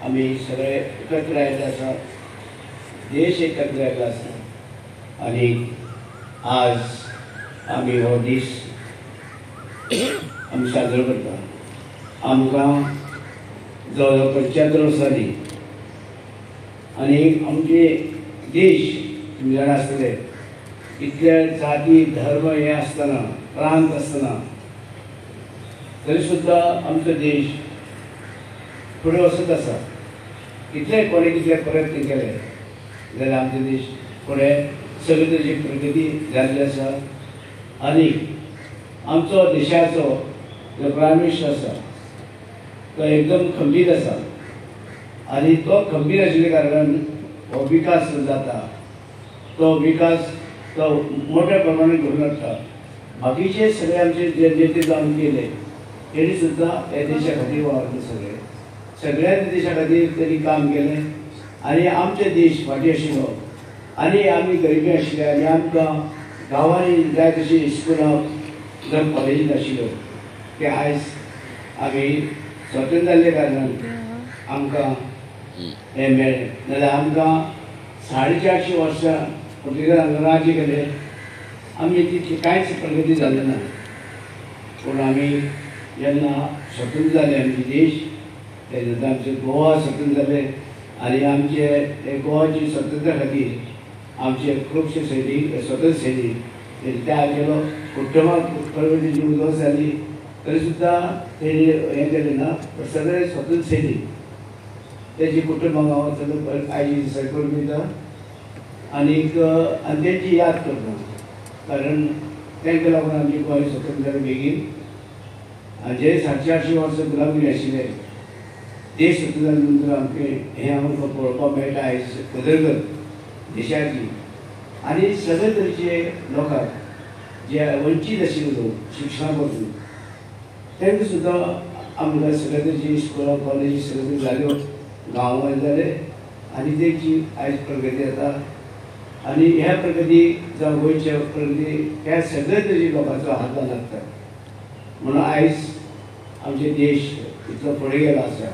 आमी सगळे एकत्र आयिल्ले आसा, देश एकत्र आयिल्लो आसा आनी आज आमी हो दीस आमी साजरो करता। आमकां जवळ जवळ 75 वर्सांनी आनी आमचे देश तुमी जाणा आसतले इतले जाती धर्म हे आसतना प्रांत आसतना तरी सुद्दां आमचो देश फुडें वचत आसा। कितले कोणी कितले प्रयत्न केले जाल्यार आमचो देश फुडें सगळे तरेची प्रगती जाल्ली आसा आनी आमचो देशाचो जो प्रायम मिनिस्टर आसा तो एकदम खंबीर आसा आनी तो खंबीर आशिल्ल्या कारणान हो विकास जाता, तो विकास तो मोठ्या प्रमाणात घडून हाडटा। बाकीचे सगळे आमचे जे नेते जावन गेले तेणी सुद्दां ह्या देशा खातीर वावरले, सगळे सगळ्याच देशा खातीर तेणी काम केलें आनी आमचे देश फाटीं आशिल्लो आनी आमी गरिबी आशिल्ले आनी आमकां गांवांनी जाय तशी इस्कुलां जावं कॉलेजी नाशिल्ल्यो ते आयज आमी स्वतंत्र जाल्ल्या कारणान आमकां हें मेळ्ळें। नाजाल्यार आमकां 450 वर्सां पुर्तुगेजान राज्य केलें, आमी तितली कांयच प्रगती जाली ना। पूण आमी जेन्ना स्वतंत्र जाले आमचे देश तेन्ना आमचे गोवा स्वतंत्र जाले आनी आमचे गोवाची स्वतंत्र खातीर आमचे खुबशे सैनीक स्वतंत्र सैनीक तेणी त्याग केलो। कुटुंबाक प्रगतीची उदरगत जाली तरी सुद्दां तेणी हें केलें ना, पण सगळे स्वतंत्र सैनीक तेजी कुटुंबां हांव सगळें आयज दिसा करून दिता आनीक आनी तेंची याद करता, कारण तांकां लागून आमची गोंय स्वतंत्र जालें बेगीन। आनी जे 450 वर्सां गुलामगिरी आशिल्ले देश स्वतंत्र जाले नंतर आमकां हें आमकां पळोवपाक मेळटा आयज उदरगत देशाची आनी सगळे तरेचे लोकांक जे वंचीत आशिल्ले लोक शिक्षणा पासून तांकां सुद्दां आमकां सगळे तरेची इस्कुलां कॉलेजी सगळे जाल्यो गांवांनी जाले आनी तेंची आयज प्रगती जाता आनी ह्या प्रगती जावं गोंयच्या प्रगती ह्या सगळे तरेच्या लोकांचो हातभार लागता म्हणून आयज आमचे देश इतलो फुडें गेलो आसा।